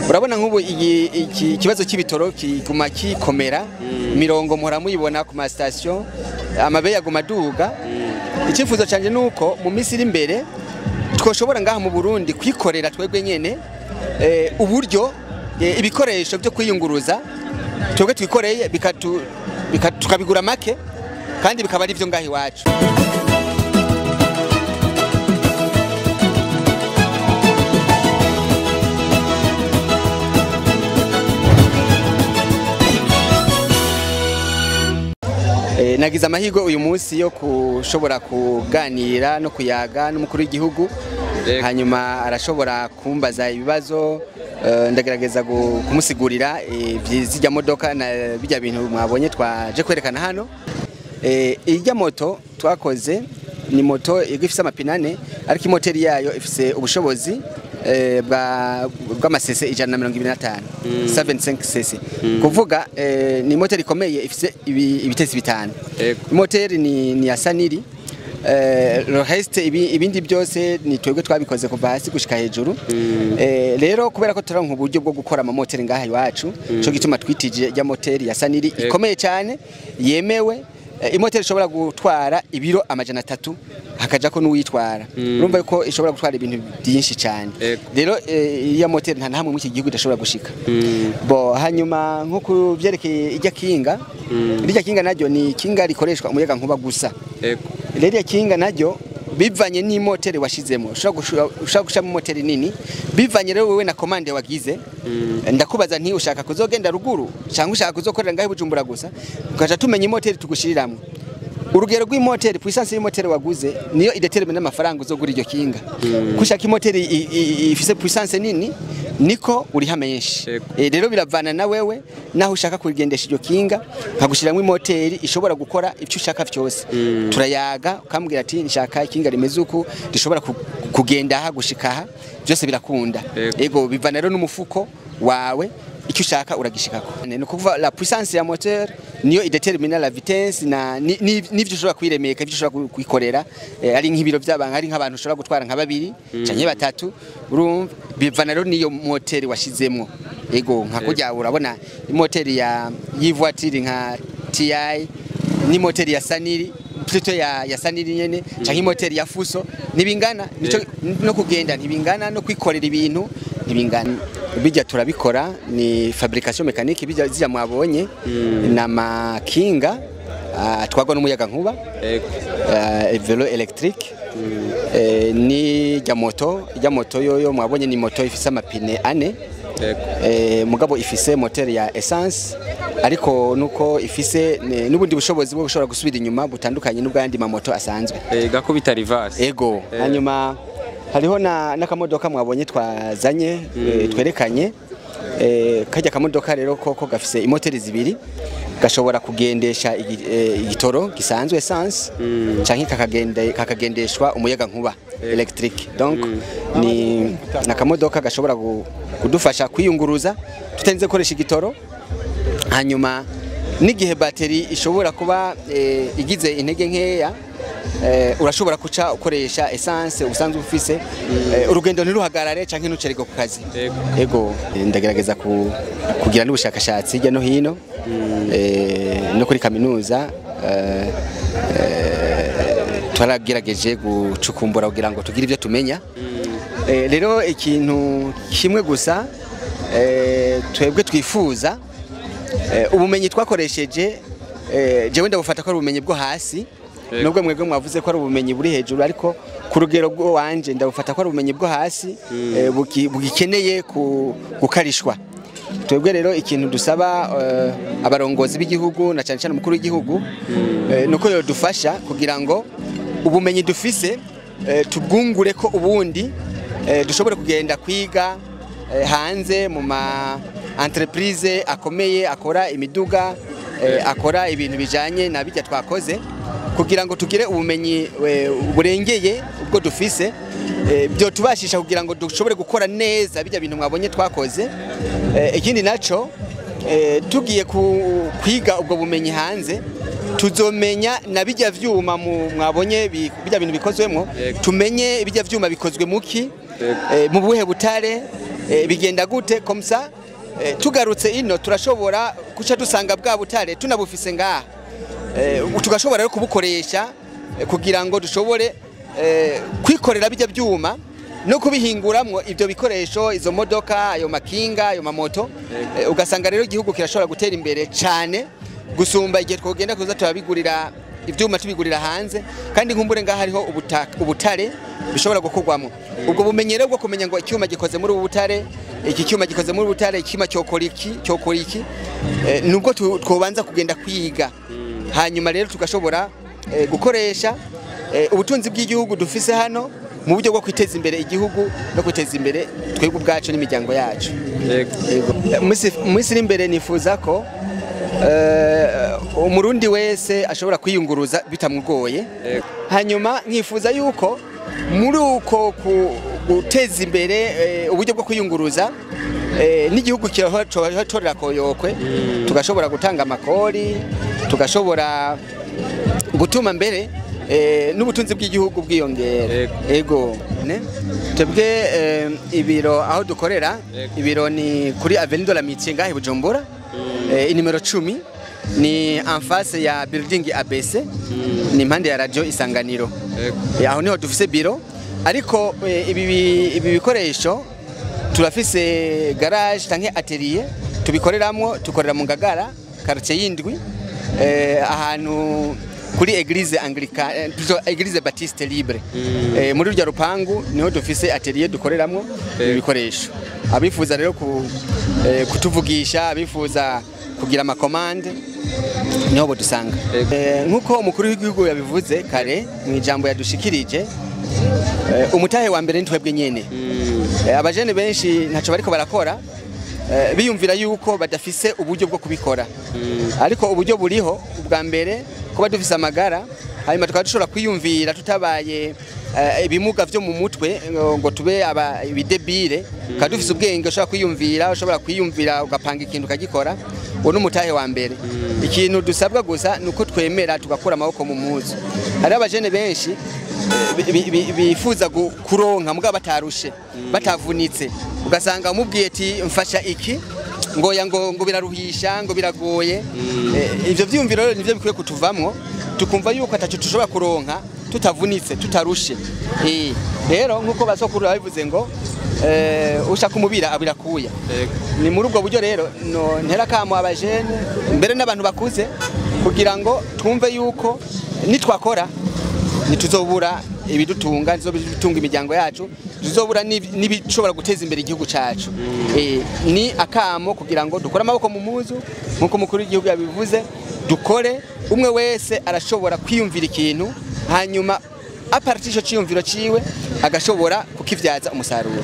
Urabona nk'ubu iki kibazo cy'ibitoro kiguma kikomera, mirongo muhora muyibona ku ma station, amabeyi aguma aduga. Icyifuzo canje nuko mu minsi iri imbere twoshobora ngaha mu Burundi kwikorera twebwe nyene uburyo ibikoresho byo kwiyunguruza twebwe twikoreye tukabigura make kandi bikaba ari byo ngaha iwacu. Nagize amahirwe uyu munsi yo kushobora kuganira no kuyaga n'umukuru w'igihugu, hanyuma arashobora kumbaza ibibazo, ndagerageza kumusigurira zijya modoka na bijya bintu mwabonye twaje kwerekana hano. Ijya moto twakoze ni moto ifise amapine ane, ariko imoteri yayo ifise ubushobozi bw'amasese 125, 75 cc. Kuvuga ni moteri ikomeye ifise ibitesi bitanu. Moteri ni ya Saniri. Le reste ibindi byose ni twebwe twabikoze kuva hasi gushika hejuru. Rero kubera ko turonka uburyo bwo gukora ama moteri ngaha iwacu, cyo gituma twitije ya moteri ya Saniri ikomeye cyane yemewe. Imoteri ishobora gutwara ibiro 300 hakajako n'uwitwara. Urumva ko ishobora gutwara ibintu byinshi cyane. Rero iya moteri nta hamwe mu iki gihugu idashobora gushika. Bo hanyuma nko kuvyerekeye ijya kinga, irya kinga naryo ni kinga rikoreshwa umuyaga nkuba gusa. Rero iya kinga naryo bivanye n'imoteri washizemo, ushobora gushamo moteri nini bivanye rero wewe na commande wagize. Ndakubaza nti ushaka kuzogenda ruguru cyangwa ushaka kuzokorera ngaho Bujumbura gusa, ukaja tumenya imoteri tugushiriramwe. Urugero rw'imoteri, puissance y'imoteri waguze niyo idetermine amafaranga uzogura iryo kinga. Kushaka imoteri ifise puissance nini niko uriha menshi. Rero biravana na wewe naho ushaka kugendesha iryo kinga, nkagushiramwe imoteri ishobora gukora icyo ushaka cyose. Turayaga ukambwira ati nshaka ikinga rimeze uku rishobora kugenda aha gushika aha, byose birakunda. Ego bivana rero n'umufuko wawe icyo ushaka uragishikako. Ni kuvuga la puissance ya moteur niyo idetermine la vitesse na nivyo ushobora kwiremeka, ivyo ushobora kwikorera, ari nk'ibiro by'abantu, ari nk'abantu ushobora gutwara nka babiri canke batatu. Urumva bivana rero niyo moteri washizemwo. Ego nka kujya urabona imoteri ya y'ivoiture nka TI ni moteri ya Saniri, plutôt ya Saniri nyene, canke imoteri ya Fuso nibingana, nico no kugenda ntibingana, no kwikorera ibintu ntibingana. Bijya turabikora ni fabrication mécanique, bijya zijya mwabonye na makinga atwagwa n'umuyaga nkuba, velo électrique, ni ya moto. Ya moto yoyo mwabonye ni moto ifise amapine ane, mugabo ifise moteri ya essence, ariko nuko ifise n'ubundi bushobozi bwo gushobora gusubira inyuma butandukanye n'ubwandi mamoto asanzwe. Gakubita reverse. Ego. Hanyuma hariho n'akamodoka mwabonye twazanye, twerekanye. Kajya kamodoka rero koko gafise imoteri zibiri, gashobora kugendesha igitoro gisanzwe essence, canke kakagendeshwa umuyaga nkuba electric. Donc ni nakamodoka gashobora kudufasha kwiyunguruza tutarinze gukoresha igitoro. Hanyuma n'igihe bateri ishobora kuba igize intege nkeya, urashobora kuca ukoresha essence usanzwe ufise, urugendo ntiruhagarare canke ntucererwe ku kazi. Ego ndagerageza kugira n'ubushakashatsi hirya no hino, no kuri kaminuza twaragerageje gucukumbura kugira ngo tugire ibyo tumenya. Rero ikintu kimwe gusa twebwe twifuza, ubumenyi twakoresheje, jewe ndabufata ko ari ubumenyi bwo hasi, nubwo mwebwe mwavuze ko ari ubumenyi buri hejuru, ariko ku rugero rwo wanje ndabufata ko ari ubumenyi bwo hasi, bugikeneye gukarishwa. Twebwe rero ikintu dusaba abarongozi b'igihugu na cyane cyane umukuru w'igihugu, nuko yodufasha kugira ngo ubumenyi dufise tubwungure ko ubundi dushobore kugenda kwiga hanze mu ma entreprise akomeye akora imiduga, akora ibintu bijanye na bijya twakoze, kugira ngo tugire ubumenyi burengeye ubwo dufise, byo tubashisha kugira ngo dushobore gukora neza bijya bintu mwabonye twakoze. Ikindi naco, tugiye kwiga ubwo bumenyi hanze, tuzomenya na bijya vyuma mwabonye bijya bintu bikozwemo, tumenye bijya vyuma bikozwe muki, mu buhe butare, Bigenda gute comme ça tugarutse ino turashobora kuca dusanga bwa butare tunabufise ngaha, tugashobora rero kubukoresha kugira ngo dushobore kwikorera bijya byuma no kubihinguramwo ibyo bikoresho, izo modoka, ayo makinga, ayo mamoto. Ugasanga rero igihugu kirashobora gutera imbere cyane gusumba igihe twogenda kuza turabigurira ibyuma tubigurira hanze, kandi nkumbure ngaha hariho ubutare bishobora gukorwamo. Ubwo bumenyi rero bwo kumenya ngo icyuma gikoze muri ubu butare, iki cyuma gikoze muri butare, icyuma cyokora iki, cyokora iki, nubwo twobanza kugenda kwiga, hanyuma rero tugashobora gukoresha ubutunzi bw'igihugu dufise hano mu buryo bwo kwiteza imbere igihugu no kwiteza imbere twebwe ubwacu n'imiryango yacu. Yego. Mu minsi iri imbere nifuza ko umurundi wese ashobora kwiyunguruza bitamugoye. Hanyuma nkifuza yuko muri uko guteza imbere uburyo bwo kwiyunguruza, n'igihugu kiratorera koyokwe, tugashobora gutanga amakori, tugashobora gutuma mbere n'ubutunzi bw'igihugu bwiyongera. Ego. Twebwe ibiro aho dukorera, ibiro ni kuri Avenue de l'Amitié ngahe Bujumbura, inimero 10, ni en face ya building ABC, ni impande ya radio Isanganiro. Aho niho dufise biro, ariko ibi bikoresho turafise garage canke atelier tubikoreramwo, tukorera mu Ngagara quartier y'indwi, ahantu kuri Eglise Anglicane, plutôt Eglise Baptiste Libre. Muri rurya rupangu niho dufise atelier dukoreramwo ibi bikoresho. Abifuza rero kutuvugisha, abifuza kugira amakomande, niho bodusanga. Nkuko umukuru w'igihugu yabivuze kare mu ijambo yadushikirije, umutahe wa mbere ni twebwe nyene. Abajene benshi ntaco bariko barakora, biyumvira yuko badafise uburyo bwo kubikora, ariko uburyo buriho. Ubwa mbere kuba dufise amagara, hanyuma tukaba dushobora kwiyumvira tutabaye ibimuga vyo mu mutwe ngo tube aba ibidebire, tukaba dufise ubwenge, ushobora kwiyumvira ugapanga ikintu ukagikora. Uwo ni umutahe wa mbere. Ikintu dusabwa gusa ni uko twemera tugakura amaboko mu mpuzu. Hariho abajene benshi bifuza kuronka mugabo batarushe, batavunitse, ugasanga umubwiye ati mfasha iki, ngo ya ngo biraruhisha, ngo biragoye. Ivyo vyiyumviro rero nivyo bikwiye kutuvamwo, tukumva yuko ataco tushobora kuronka tutavunitse, tutarushe. Rero nkuko basokuru babivuze ngo ushaka umubira abira kuya. Ni muri ubwo buryo rero no ntera kamo abajene mbere n'abantu bakuze kugira ngo twumve yuko nitwakora ntituzobura ibidutunga, ntituzobitunga imiryango yacu, ntituzobura n'ibishobora guteza imbere igihugu cacu. Ni akamo kugira ngo dukore amaboko mu muzu nkuko umukuru w'igihugu yabivuze, dukore. Umwe wese arashobora kwiyumvira ikintu, hanyuma à partir ico ciyumviro ciwe agashobora kukivyaza umusaruro.